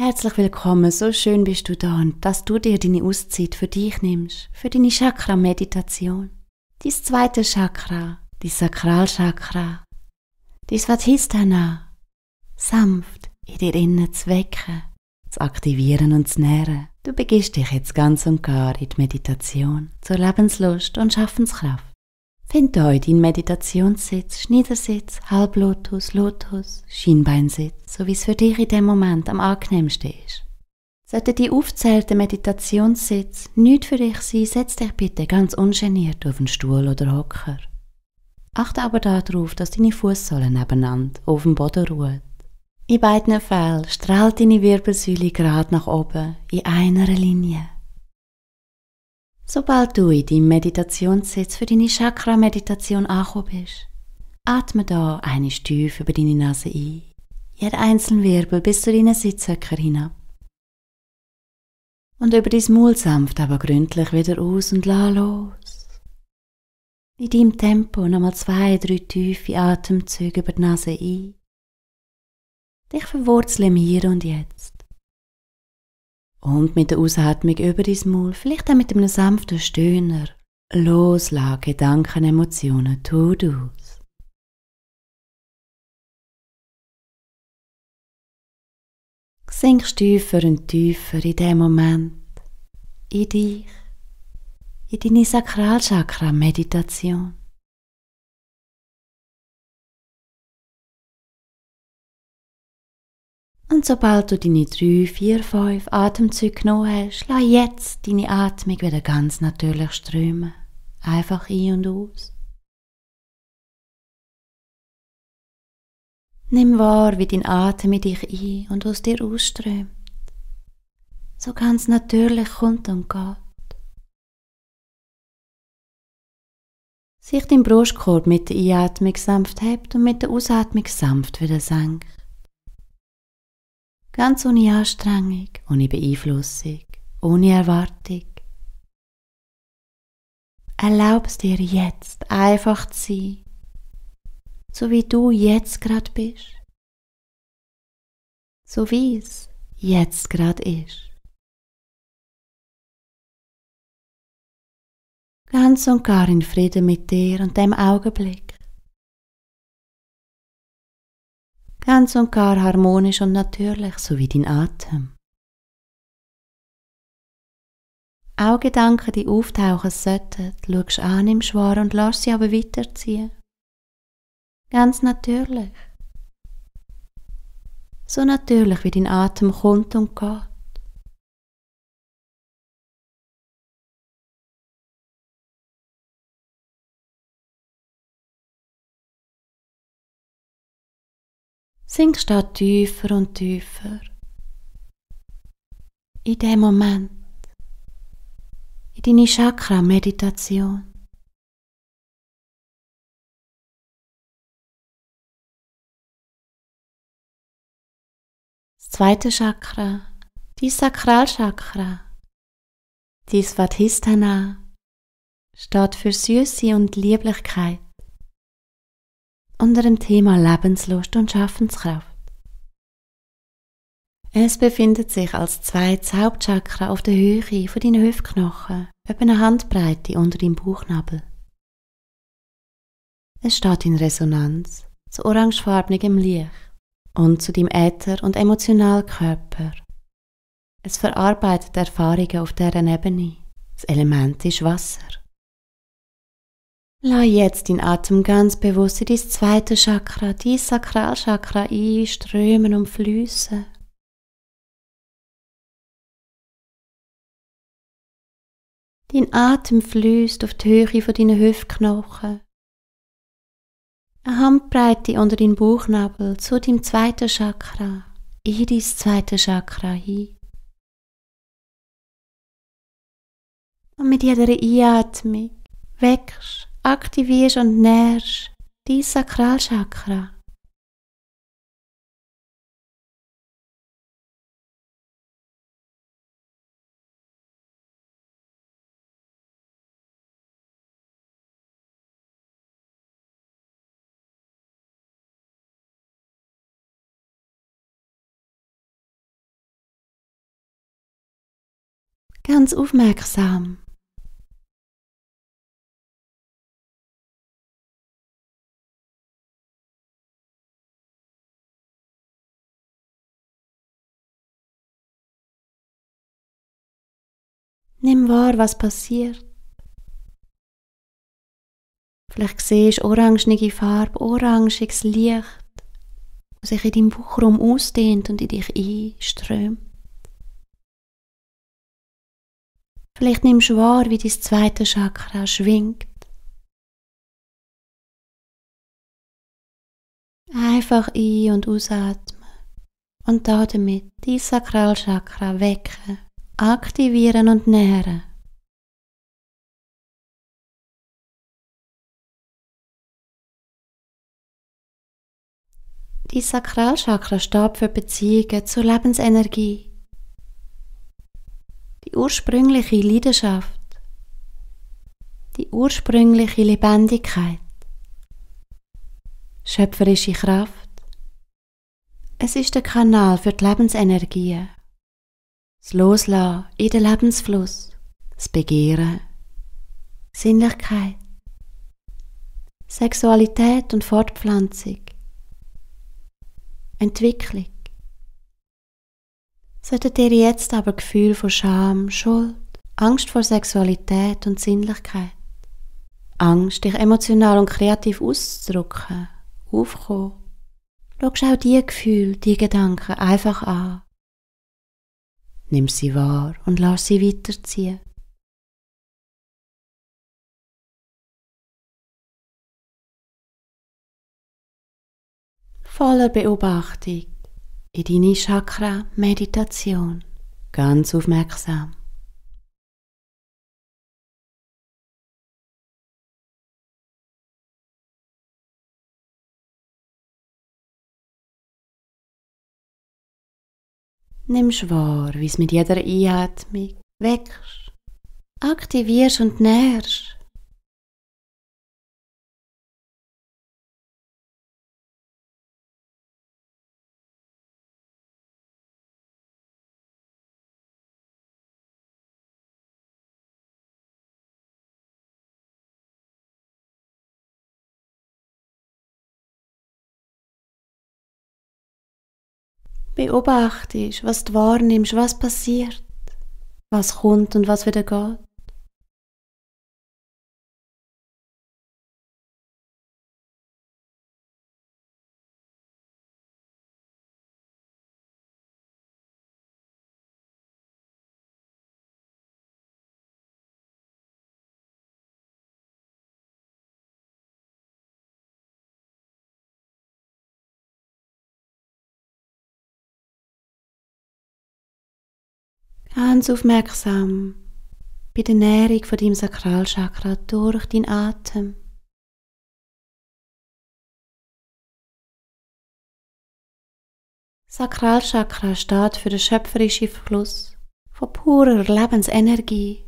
Herzlich willkommen, so schön bist du da und dass du dir deine Auszeit für dich nimmst, für deine Chakra-Meditation. Dein zweite Chakra, dein Sakralchakra, dein Svadhisthana, sanft in dir innen zu wecken, zu aktivieren und zu nähren. Du begibst dich jetzt ganz und gar in die Meditation, zur Lebenslust und Schaffenskraft. Find euch deinen Meditationssitz, Schneidersitz, Halblotus, Lotus, Schienbeinsitz, so wie es für dich in dem Moment am angenehmsten ist. Sollte die aufgezählte Meditationssitz nichts für dich sein, setz dich bitte ganz ungeniert auf einen Stuhl oder Hocker. Achte aber darauf, dass deine Fußsohlen nebeneinander auf dem Boden ruhen. In beiden Fällen strahlt deine Wirbelsäule gerade nach oben in einer Linie. Sobald du in deinem Meditationssitz für deine Chakra-Meditation angekommen bist, atme da einmal tief über deine Nase ein, jeden einzelnen Wirbel bis zu deinen Sitzhöcker hinab. Und über dein Maul sanft, aber gründlich wieder aus und lass los. In deinem Tempo nochmal 2-3 tiefe Atemzüge über die Nase ein. Dich verwurzeln im Hier und Jetzt. Und mit der Ausatmung über dein Maul, vielleicht auch mit einem sanften Stöhner, loslassen Gedanken, Emotionen, To-Dos. Sinkst tiefer und tiefer in dem Moment, in dich, in deine Sakralchakra-Meditation. Und sobald du deine 3, 4, 5 Atemzüge genommen hast, lass jetzt deine Atmung wieder ganz natürlich strömen. Einfach ein und aus. Nimm wahr, wie dein Atem in dich ein und aus dir ausströmt. So ganz natürlich kommt und geht. Sich dein Brustkorb mit der Einatmung sanft hebt und mit der Ausatmung sanft wieder senkt. Ganz ohne Anstrengung, ohne Beeinflussung, ohne Erwartung. Erlaub es dir jetzt einfach zu sein, so wie du jetzt gerade bist, so wie es jetzt gerade ist. Ganz und gar in Frieden mit dir und dem Augenblick. Ganz und gar harmonisch und natürlich, so wie dein Atem. Auch Gedanken, die auftauchen sollten, schaust an, nimmst wahr und lässt sie aber weiterziehen. Ganz natürlich. So natürlich, wie dein Atem kommt und geht. Sinkst da tiefer und tiefer. In dem Moment. In deine Chakra-Meditation. Das zweite Chakra, dein Sakralchakra, dein Svadhisthana, steht für Süße und Lieblichkeit unter dem Thema Lebenslust und Schaffenskraft. Es befindet sich als zweites Hauptchakra auf der Höhe von deinen Hüftknochen, etwa eine Handbreite unter deinem Bauchnabel. Es steht in Resonanz zu orangefarbenem Licht und zu deinem Äther- und Emotionalkörper. Es verarbeitet Erfahrungen auf dieser Ebene. Das Element ist Wasser. Lass jetzt deinen Atem ganz bewusst in dein zweite Chakra, dein Sakralchakra einströmen und fließen. Dein Atem fließt auf die Höhe von deinen Hüftknochen. Eine Handbreite unter deinem Bauchnabel zu deinem zweiten Chakra, in dein zweite Chakra hin. Und mit jeder Einatmung wächst, aktivierst und nährst dein Sakralchakra. Ganz aufmerksam. Nimm wahr, was passiert. Vielleicht siehst du orangige Farbe, orangiges Licht, das sich in deinem Bauchraum ausdehnt und in dich einströmt. Vielleicht nimmst du wahr, wie dein zweite Chakra schwingt. Einfach ein- und ausatmen und damit dein Sakralchakra wecken, aktivieren und nähren. Dein Sakralchakra steht für Beziehungen zur Lebensenergie. Die ursprüngliche Leidenschaft, die ursprüngliche Lebendigkeit, schöpferische Kraft. Es ist der Kanal für die Lebensenergie, das Loslassen in den Lebensfluss, das Begehren, Sinnlichkeit, Sexualität und Fortpflanzung, Entwicklung. Sollten dir jetzt aber Gefühl von Scham, Schuld, Angst vor Sexualität und Sinnlichkeit, Angst, dich emotional und kreativ auszudrücken, aufkommen, schau auch diese Gefühle, diese Gedanken einfach an. Nimm sie wahr und lass sie weiterziehen. Voller Beobachtung in deine Chakra-Meditation, ganz aufmerksam. Nimmst wahr, wie es mit jeder Einatmung wächst, aktivierst und nährst. Beobachtest, was du wahrnimmst, was passiert, was kommt und was wieder geht. Ganz aufmerksam bei der Nährung von deinem Sakralchakra durch deinen Atem. Sakralchakra steht für den schöpferischen Fluss von purer Lebensenergie,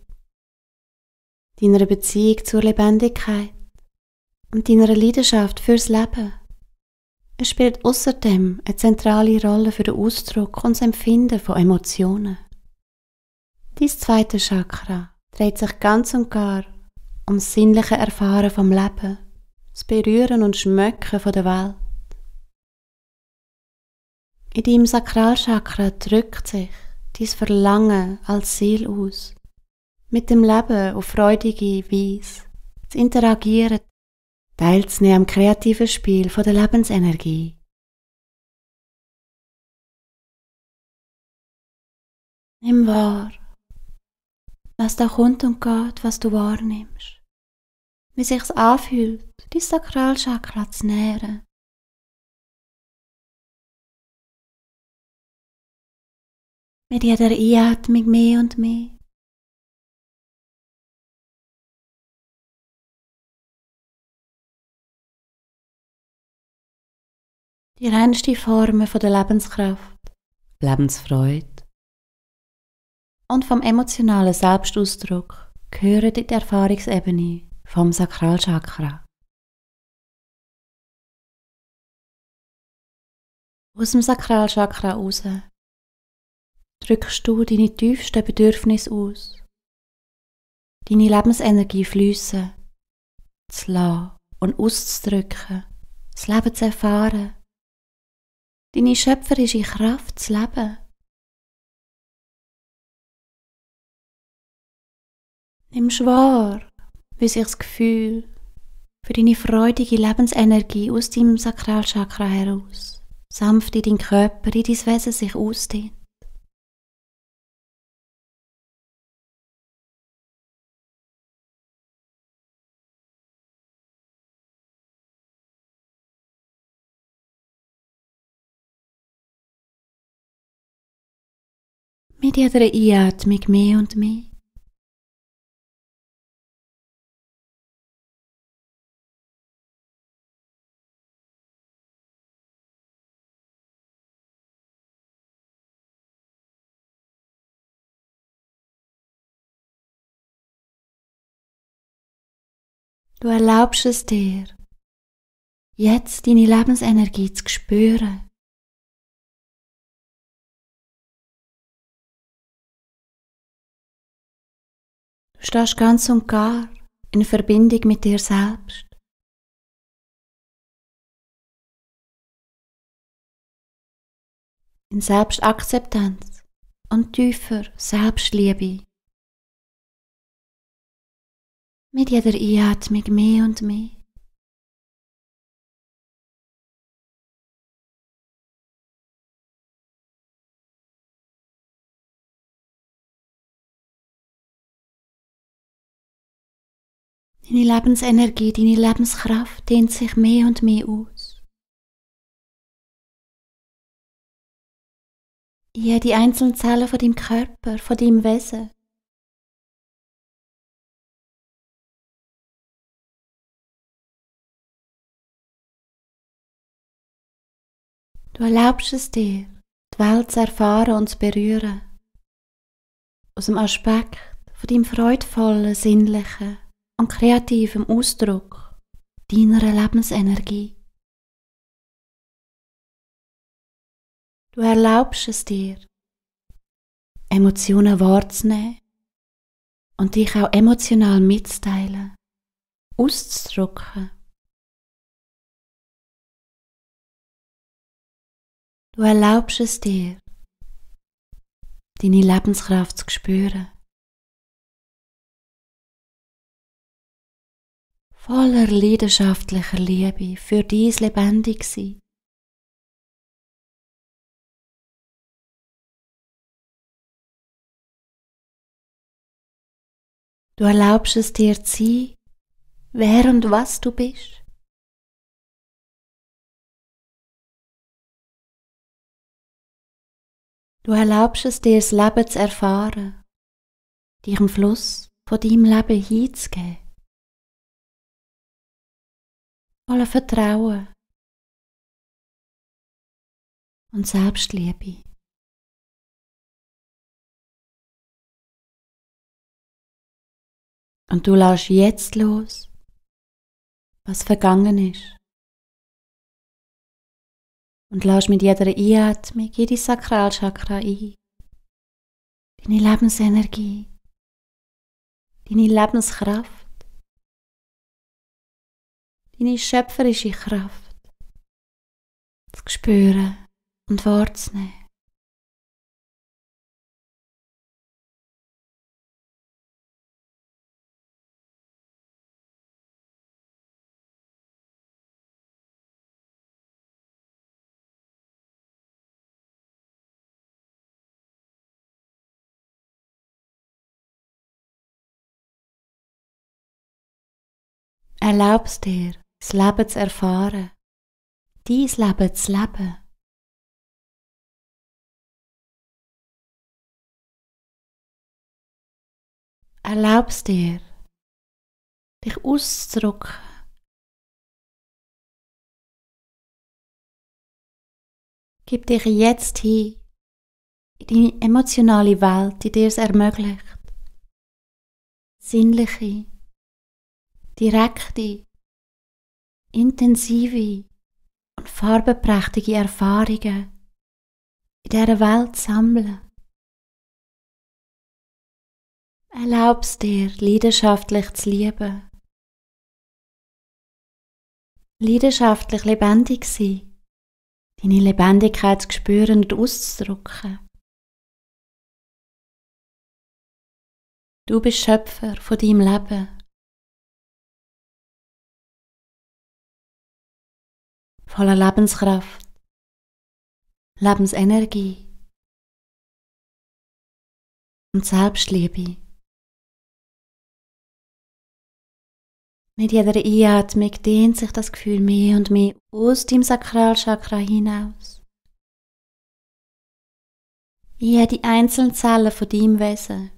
deiner Beziehung zur Lebendigkeit und deiner Leidenschaft fürs Leben. Es spielt außerdem eine zentrale Rolle für den Ausdruck und das Empfinden von Emotionen. Dein zweite Chakra dreht sich ganz und gar um das sinnliche Erfahren vom Leben, das Berühren und Schmecken von der Welt. In deinem Sakralchakra drückt sich dein Verlangen als Seele aus, mit dem Leben auf freudige Weise zu interagieren, teilzunehmen am kreativen Spiel von der Lebensenergie. Nimm wahr, was da kommt und geht, was du wahrnimmst, wie sich's anfühlt, dein Sakralchakra zu nähren. Mit jeder Einatmung mehr und mehr. Die reinste Formen von der Lebenskraft, Lebensfreude und vom emotionalen Selbstausdruck gehören in die Erfahrungsebene vom Sakralchakra. Aus dem Sakralchakra raus drückst du deine tiefsten Bedürfnisse aus, deine Lebensenergie fliessen zu lassen und auszudrücken, das Leben zu erfahren, deine schöpferische Kraft zu leben. Nimmst wahr, wie sich das Gefühl für deine freudige Lebensenergie aus deinem Sakralchakra heraus sanft in deinen Körper, in dein Wesen sich ausdehnt. Mit jeder Einatmung mehr und mehr. Du erlaubst es dir, jetzt deine Lebensenergie zu spüren. Du stehst ganz und gar in Verbindung mit dir selbst. In Selbstakzeptanz und tiefer Selbstliebe. Mit jeder Einatmung mehr und mehr. Deine Lebensenergie, deine Lebenskraft dehnt sich mehr und mehr aus. In jede einzelne Zelle von deinem Körper, von deinem Wesen. Du erlaubst es dir, die Welt zu erfahren und zu berühren. Aus dem Aspekt von deinem freudvollen, sinnlichen und kreativen Ausdruck deiner Lebensenergie. Du erlaubst es dir, Emotionen wahrzunehmen und dich auch emotional mitzuteilen, auszudrücken. Du erlaubst es dir, deine Lebenskraft zu spüren. Voller leidenschaftlicher Liebe für dein Lebendigsein. Du erlaubst es dir zu sein, wer und was du bist. Du erlaubst es dir, das Leben zu erfahren, dich im Fluss von deinem Leben hinzugeben. Voller Vertrauen und Selbstliebe. Und du lässt jetzt los, was vergangen ist. Und lässt mit jeder Einatmung in dein Sakralchakra ein. Deine Lebensenergie, deine Lebenskraft, deine schöpferische Kraft zu spüren und wahrzunehmen. Erlaubst dir, das Leben zu erfahren, dein Leben zu leben. Erlaubst dir, dich auszudrücken. Gib dich jetzt hin in deine emotionale Welt, die dir es ermöglicht. Sinnliche, direkte, intensive und farbenprächtige Erfahrungen in dieser Welt sammeln. Erlaubst dir, leidenschaftlich zu lieben. Leidenschaftlich lebendig sein. Deine Lebendigkeit zu spüren und auszudrücken. Du bist Schöpfer von deinem Leben. Voller Lebenskraft, Lebensenergie und Selbstliebe. Mit jeder Einatmung dehnt sich das Gefühl mehr und mehr aus dem Sakralchakra hinaus. In jede einzelne Zelle von deinem Wesen.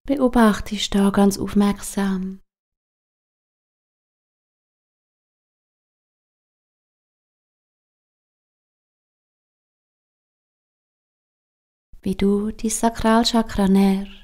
Beobachtest da ganz aufmerksam. Wie du dein Sakralchakra nährst.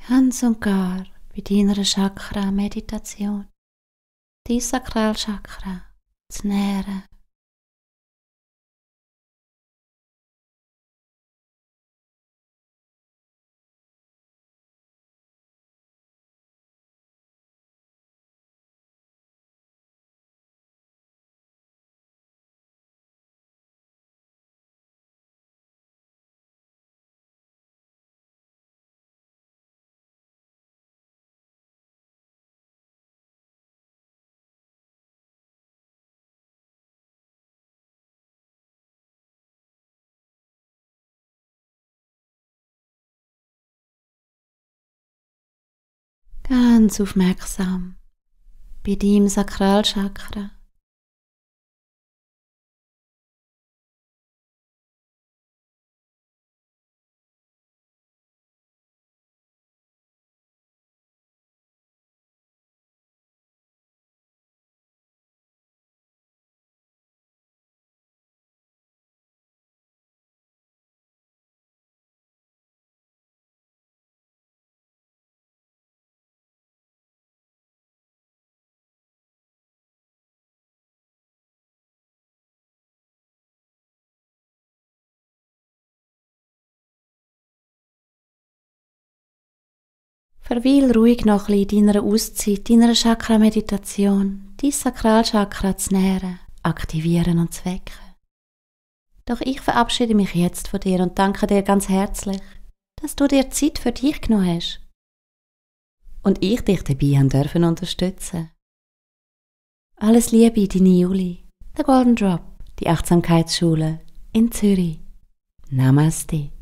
Ganz und gar bei deiner Chakra-Meditation, dein Sakralchakra zu nähren. Ganz aufmerksam bei deinem Sakralchakra. Verweil ruhig noch ein bisschen in deiner Auszeit, deiner Chakra-Meditation, dein Sakralchakra zu nähren, aktivieren und zu wecken. Doch ich verabschiede mich jetzt von dir und danke dir ganz herzlich, dass du dir Zeit für dich genommen hast. Und ich dich dabei dürfen unterstützen. Alles Liebe, deine Juli, der Golden Drop, die Achtsamkeitsschule in Zürich. Namaste.